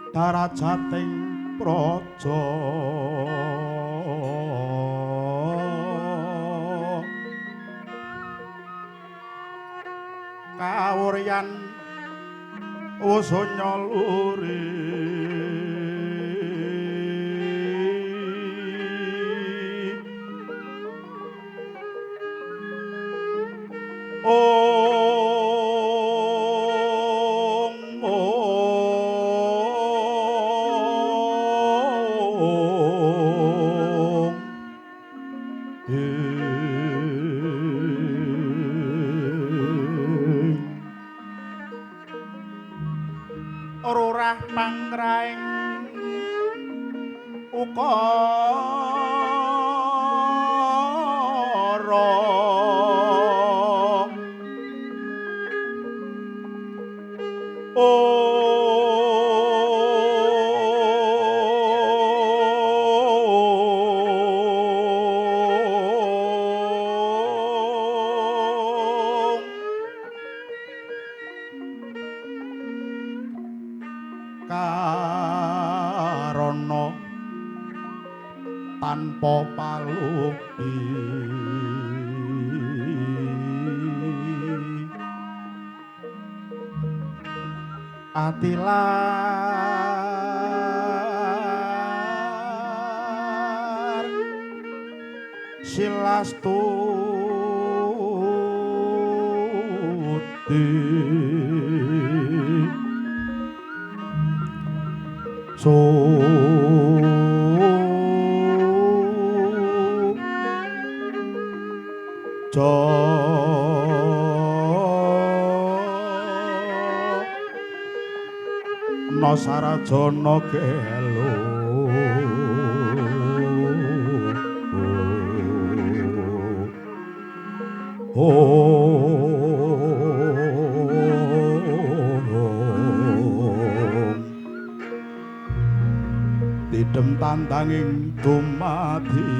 Darajating praja. Kawuryan wusunya luri ong ong ing Rurah Pangraing ukara ong karana tanpa palupi atilar silastuti so jana sarajana gelo tidem tandanging dumadi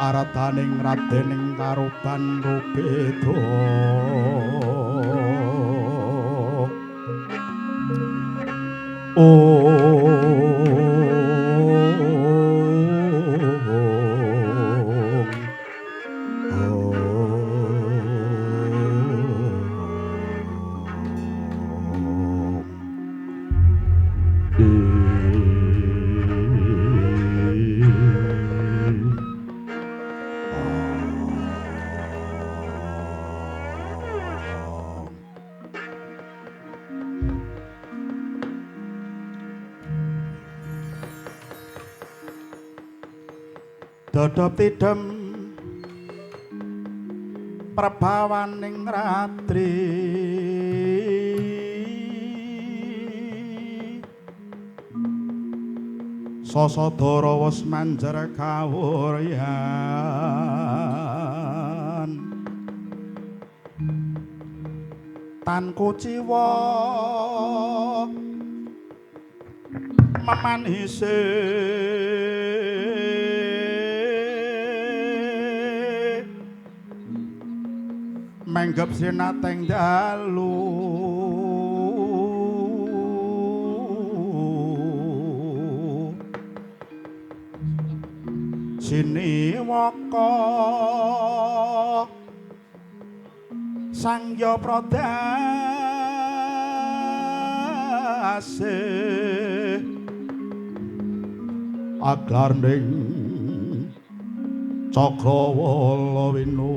aradaning raden ing karuban rubeda. Dodop tidem prabawaning ratri Sasadara wis manjer kawuryan tan kuciwa memanise menggep sinateng dalu siniwaka sangya pradase aglar ning cakrawala winu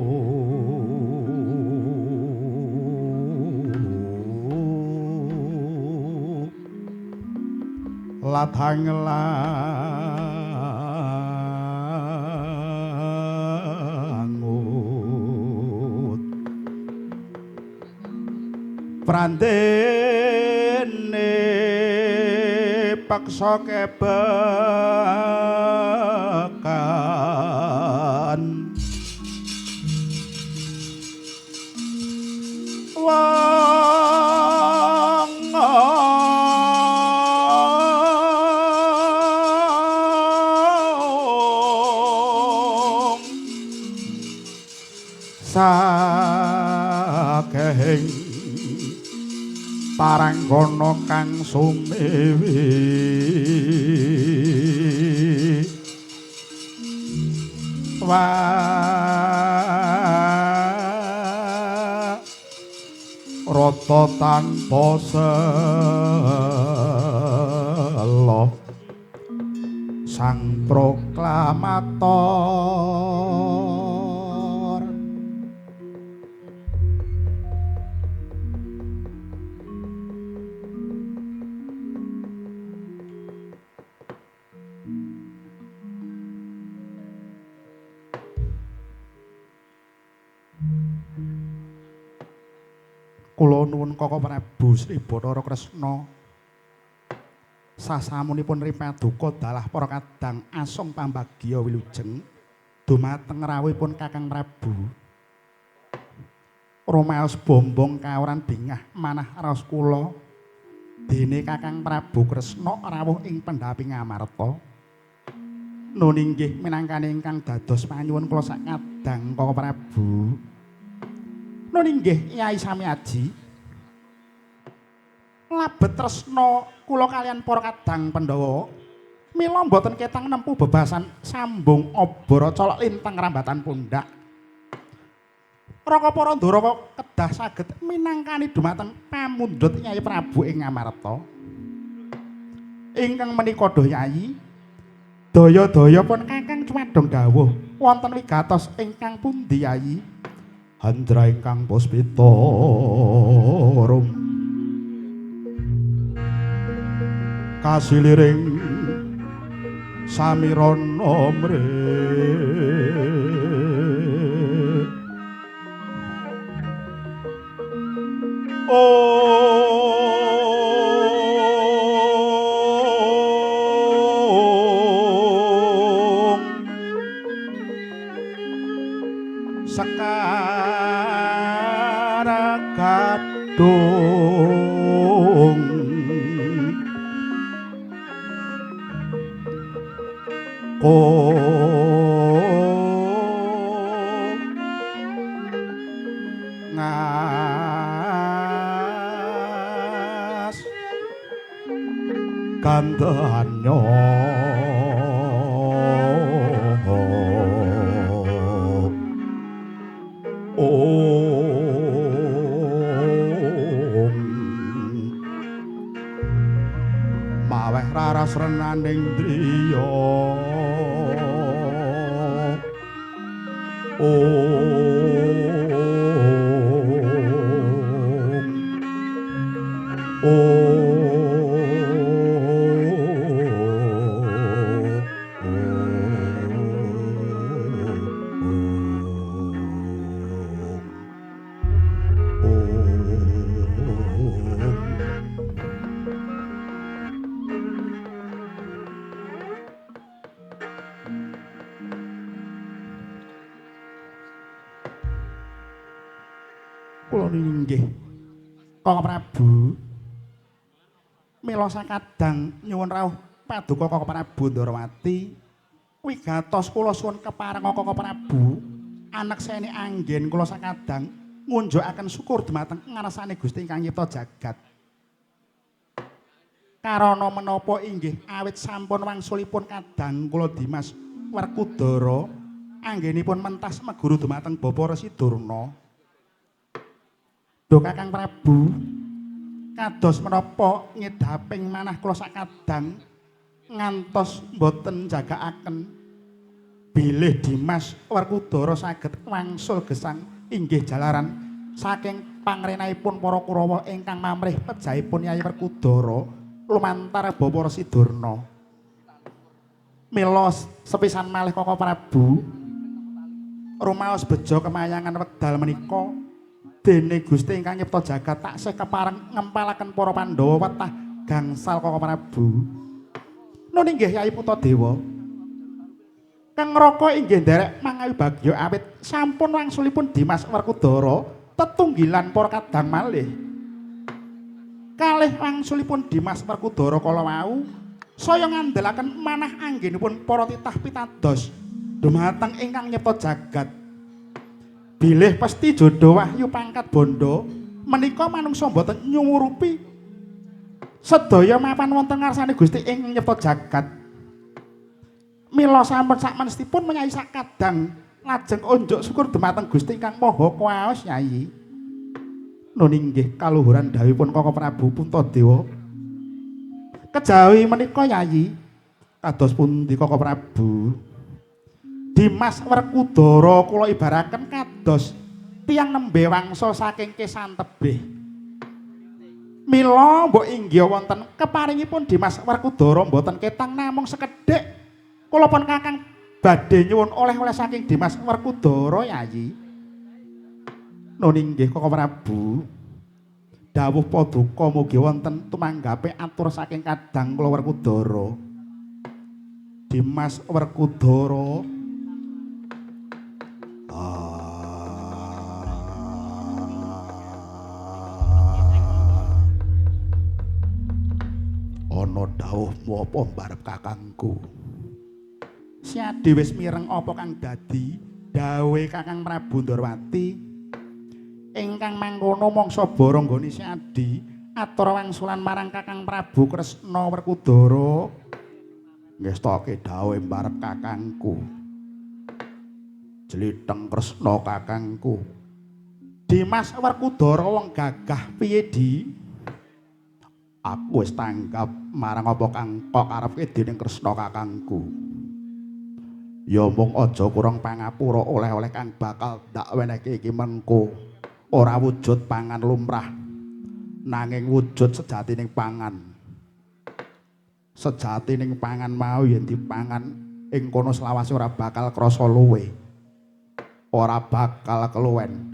ladang langut prandene paksa kebekan wong Gagahing paranggana kang sumewi wa rata tanpa sela sang proklamator. Kula nuwun Kaka Prabu Sri Bathara Kresna sasamunipun ripaduka dalah para kadang asung pambagya wilujeng dumateng rawuhipun Kakang Prabu. Rumaos bombong kawran bingah manah raos kula dene Kakang Prabu Kresna rawuh ing pendhapi Ngamarta. Nun inggih minangkani ingkang dados panyuwun kula sakadang Kaka Prabu. Nun inggih Yai Samiaji. Labet tresna kula kalian para kadang Pandhawa mila mboten ketang nempuh bebasan sambung obor colok lintang rambatan pundak. Raka para Ndoraka kedah saged minangkani dumateng pamundhut Yai Prabu ing Ngamarta. Ingkang menika duh Yai, daya-daya pun kakang cumadong dawuh wonten wigatos ingkang pundi Yai? Handra ingkang puspita rum kasiliring samirana mre ong sekar kadung ko ngas kandanyo ong maweh raras renaning driya ong ong kula inggih Kaka Prabu mila sakadang nyuwun rawuh paduka Kaka Prabu Ndorowati wigatos kula suwun kepareng Kaka Prabu anekseni anggen kula sakadang ngunjukaken syukur dumateng ngarsane Gusti ingkang nyipta jagat. Karana menapa inggih awit sampun wangsulipun kadang kula Dimas Werkudara anggenipun mentas meguru dumateng Bapa Resi Durna. Duh Kakang Prabu, kados menapa nyedhaping manah kula sakadang ngantos mboten jagaaken bilih Dimas Werkudara saged wangsul gesang inggih jalaran saking pangrenaipun para Kurawa ingkang mamrih pejahipun Yayi Werkudara lumantar Bapa Resi Durna. Mila sepisan malih Kaka Prabu rumaos bejo kemayangan wekdal menika dene Gusti ingkang nyipta jagat taksih kepareng ngempalaken para Pandhawa wetah gangsal Kaka Prabu. Nun inggih Yai Puntadewa. Kang Raka inggih nderek mangayu bagya awit sampun wangsulipun Dimas Werkudara tetunggilan para kadang malih. Kalih wangsulipun Dimas Werkudara kala wau saya ngandelaken manah anggenipun para titah pitados dumateng ingkang nyipta jagat. Bilih pesti jodoh wahyu pangkat bondo menika manungsa mboten nyumurupi sedaya mapan wonten ngarsane Gusti ing nyipta jagat. Mila sampun sakmenestipun menyai sakadang lajeng unjuk syukur dumateng Gusti ingkang Maha Kuwaos Yai. Nun inggih kaluhuran dawuhipun Kaka Prabu Puntadewa. Kejawi menika Yayi kados pundi Kaka Prabu? Dimas Werkudara kula ibaraken kados tiyang nembe wangsa saking kesan tebih. Mila mbok inggih wonten keparingipun Dimas Werkudara mboten ketang namung sekedhik kula pun kakang badhe nyuwun oleh-oleh saking Dimas Werkudara Yayi. Nun inggih Kaka Prabu. Dawuh paduka mugi wonten tumanggape atur saking kadang kula Werkudara. Dimas Werkudara ana dawuhmu apa mbarep kakangku? Siade wis mireng apa kang dadi dawuhe Kakang Prabu Ndorowati ingkang mangkono mangsa baranggane Siadi atur wangsulan marang Kakang Prabu Kresna Werkudara. Ngestake dawuhe mbarep kakangku. Jlitheng Kresna kakangku. Dimas Werkudara wong gagah piye Di? Aku wis tanggap marang apa kang kok karepke dening Kresna kakangku. Ya mung aja kurang pangapura oleh-oleh kang bakal ndak wenehke iki mengko ora wujud pangan lumrah nanging wujud sejatining pangan. Sejatining pangan mau yen dipangan ing kono selawase ora bakal krasa luwe. Ora bakal keluwen.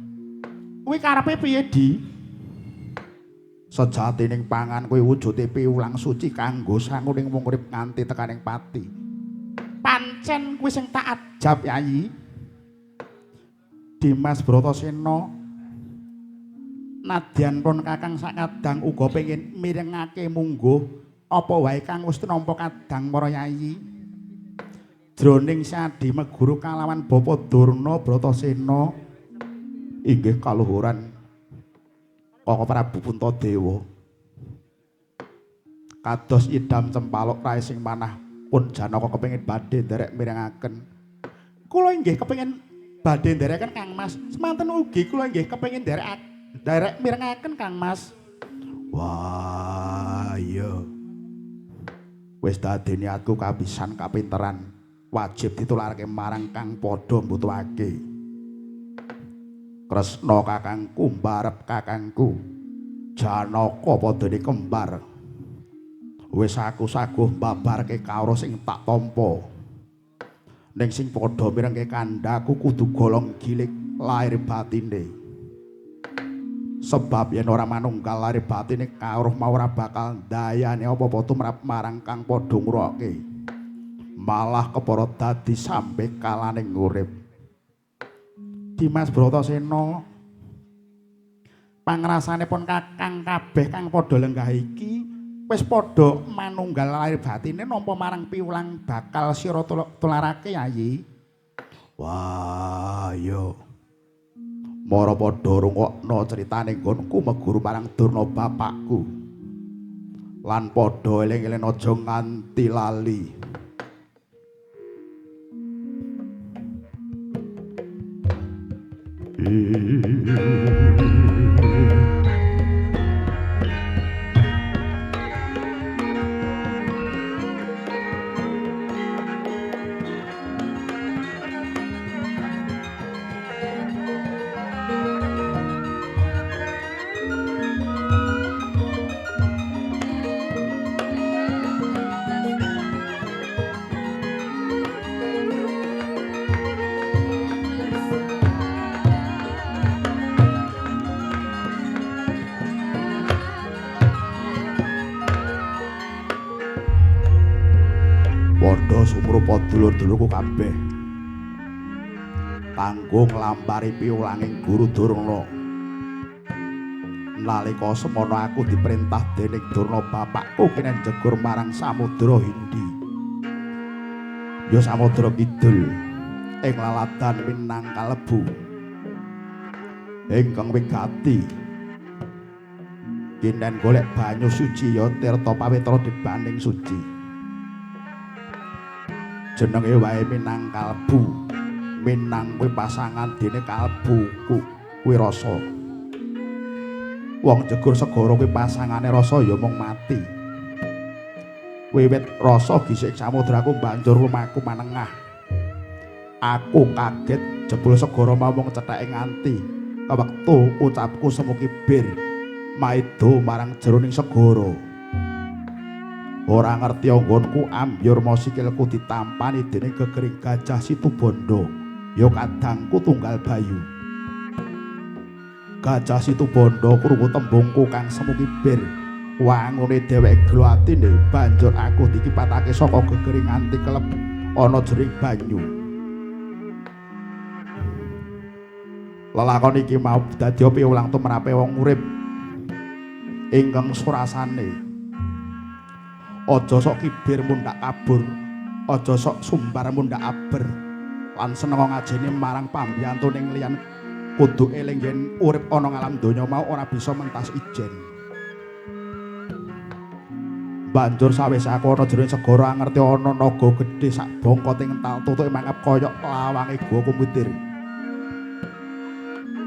Kuwi karepe piye Di? Sejatining pangan kuwi wujude piwulang suci kanggo sanguning wong urip nganti tekaning pati. Pancen kuwi sing tak ajab Yayi. Dimas Bratasena nadyan pun kakang sakadang uga pengin mirengake mungguh apa wae kang wis tinampa kadang para yayi. Jroning sadi meguru kalawan Bapa Durna Bratasena inggih kaluhuran Kaka Prabu Puntadewa. Kados idam cempaluk rae sing manah pun Janaka kepengin badhe nderek mirengaken. Kula inggih kepengin badhe nderekaken Kang Mas. Semanten ugi kula inggih kepengin nderek mirengaken Kang Mas. Wah, iya. Wis dadi niatku kapisan kapinteran wajib ditularke marang kang padha mbutuhake. Kresna kakangku mbarep kakangku Janaka padane kembar. Wis aku saguh mbabarke kawruh sing tak tampa. Ning sing padha mirengke kandhaku kudu golong gilik lahir batine. Sebab yen ora manunggal lahir batine kawruh mau ora bakal ndayane apa-apa tumrap marang kang padha ngrungokke. Malah kepara dadi sampe kalaning urip. Dimas Bratasena pangrasane pun kakang kabeh kang padha lenggah iki wis padha manunggal lahir batine nampa marang piwulang bakal sira tularake Yayi. Wah, iya. Mara padha rungokno critane nggonku meguru marang Durna bapakku. Lan padha eling-eling aja nganti lali. Sumrupa dulur-dulurku kabeh kanggo nglampari piwulanging Guru Durna. Nalika semono aku diperintah dening Durna bapakku kene njegur marang Samudra Hindi. Ya Samudra Kidul ing laladan Minang kalebu. Ingkang wigati. Kinen golek banyu suci ya tirta pawitra dibanding suci. Jenenge wae Minang Kalbu. Minang kuwi pasangan dene kalbu kuwi rasa. Wong jegur segara kuwi pasangane rasa ya mung mati. Wiwit rasa gisik samudra aku banjur lumaku manengah. Aku kaget jebul segara mau mung cetheke nganti kewektu ucapku semu kibir maido marang jeroning segara. Ora ngerti anggonku ambyur mau sikilku ditampani dening gegering gajah Situbondo. Ya kadangku tunggal bayu. Gajah Situbondo krungu tembungku kang semu kibir. Wangune dheweke gelo atine banjur aku dikipatake saka gegering nganti kelep ana jering banyu. Lelakon iki mau dadi piwulang tumrape wong urip ingkang surasane. Aja sok kibir mundhak kabur, aja sok sumbar mundhak aber. Lan seneng ngajeni marang pambiyantu ning liyan kudu eling yen urip ana ngalam donya mau ora bisa mentas ijen. Banjur sawise aku ana jroning segara ngerti ana naga gedhe sak bongkote ental tutuke mangap kaya lawange gua komputer.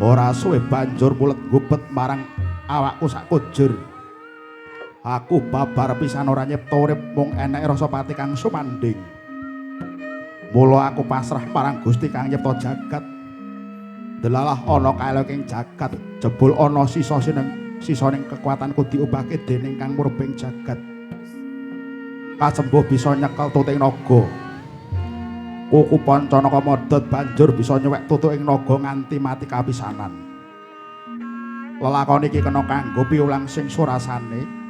Ora suwe banjur mulet gubet marang awakku sak kujur. Aku babar pisan ora nyipta urip mung eneke rasa pati kang sumandhing. Mula aku pasrah marang Gusti kang nyipta jagat. Delalah ana kaeloking jagat, jebul ana sisa ning kekuatanku diubahke dening kang murbeng jagat. Kasembuh bisa nyekel tuting naga. Kuku Pancanaka modhot banjur bisa nyuwek tutuking naga nganti mati kapisanan. Lelakon iki kena kanggo piwulang sing surasane.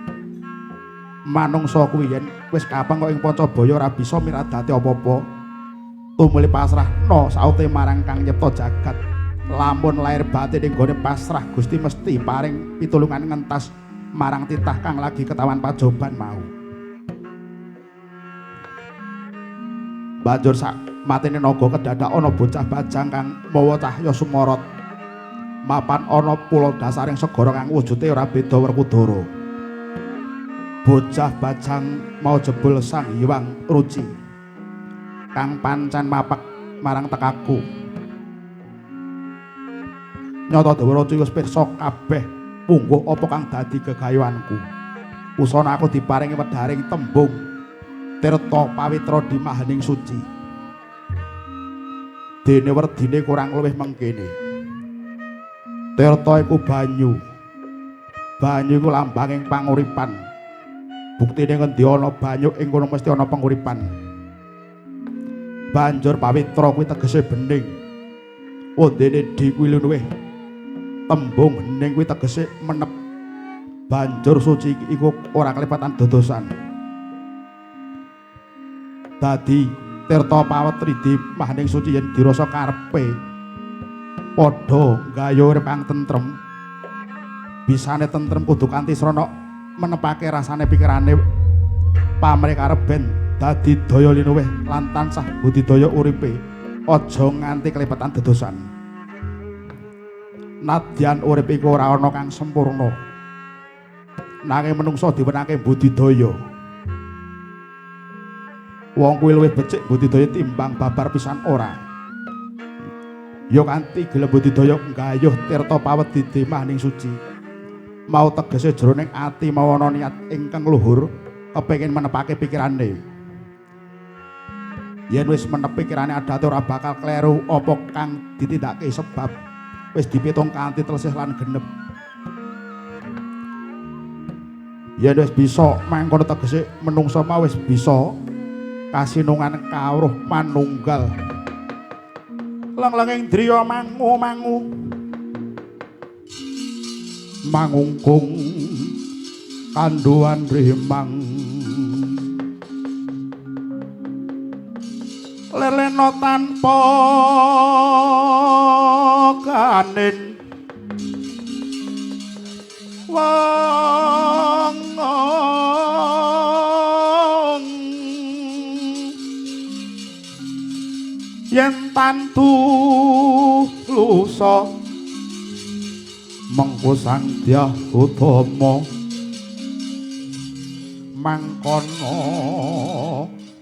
Manungsa kuwi yen wis kapeng kok ing Pancabaya ora bisa miradati apa-apa. Tumuli pasrahna saute marang kang nyipta jagat. Lamun lair batin ing gone pasrah Gusti mesti paring pitulungan ngentas marang titah kang lagi ketawan pajoban mau. Banjur sak matine naga kedadak ana bocah bajang kang mawa cahya sumorot. Mapan ana pulo dasaring segara kang wujude ora beda Werkudara. Bocah bajang mau jebul Sang Hyang Ruci kang pancen mapak marang tekaku. Nyata Dewa Ruci wis pirsa kabeh pungguh apa kang dadi gegayuhanku. Usana aku diparingi wedharing tembung tirta pawitra dimahaning suci. Dene werdine kurang luwih mengkene. Tirta iku banyu. Banyu iku lambanging panguripan. Buktine ngendi ana banyu ing kono mesti ana panguripan. Banjur pawitra kuwi tegese bening. Wondene di kuwi luwih tembung hening kuwi tegese menep. Banjur suci iku ora kelepatan dodosan. Dadi tirta pawetri di mahaning suci yen dirasa karepe padha gayuh urip kang tentrem. Bisane tentrem kudu kanthi srana menepake rasane pikirane pamrih karep ben dadi daya linuwih lan tansah budidaya uripe aja nganti kelepetan dedosan. Nadyan urip iku ora ana kang sempurna, nanging menungsa diwenangke budidaya. Wong kuwi luwih becik budidaya timbang babar pisan ora. Ya kanthi gelem budidaya nggayuh tirta pawedi mahaning suci. Mau tegese jroning ati mau ana niat ingkang luhur kepengin menepake pikirane. Yen wis menep pikirane adate ora bakal kleru apa kang ditindakake sebab wis dipitung kanthi telesih lan genep. Yen wis bisa mangkono tegese menungsa mau wis bisa kasinungan kawruh manunggal. Leng-lenging driya mangu-mangu mangungkung kandhuwan rimang lelena tanpa kanin wong yen tantu lusa Mengko Sang Dyah Utama mangkono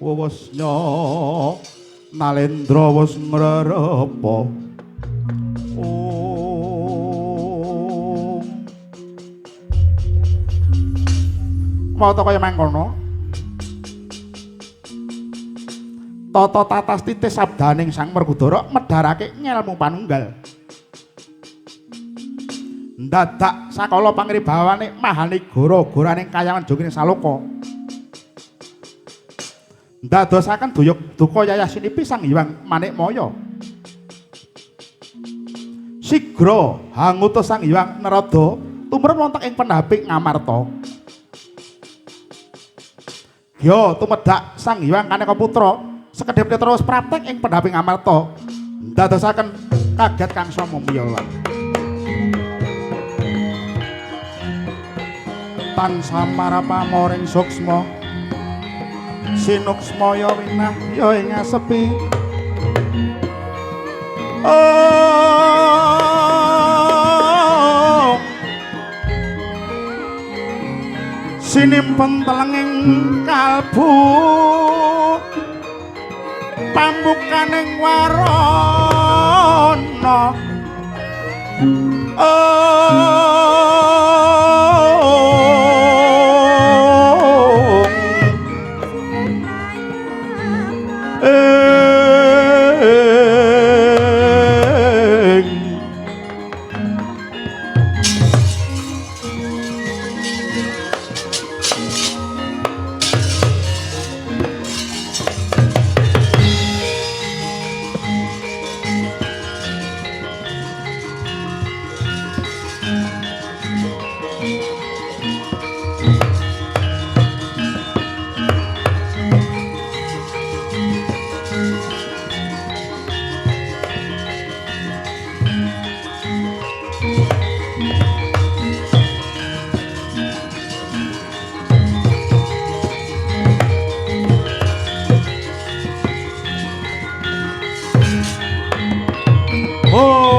wewesnya Nalendra wis ngrerepa. Om. Wata kaya mangkono. Tata tatas titis sabdaning Sang Werkudara medharake ngelmu panunggal. Dadak sakala pangribawane mahanigara goraning kayangan jogining saloka. Ndadosaken duyuk duka yayah sinipi Sang Hyang Manikmaya. Sigra hangutus Sang Hyang Narada tumrap wonten ing pendhaping Ngamarta. Gya tumedhak Sang Hyang Kaneka Putra sekedhip terus praktek ing pendhaping Ngamarta. Ndadosaken kaget Kangsa mumiyala. Tansah marapa moring suksma sinuksmaya winah ya ing asepi. Oh, sinimpen telenging kalbu pambukaning warana. Oh.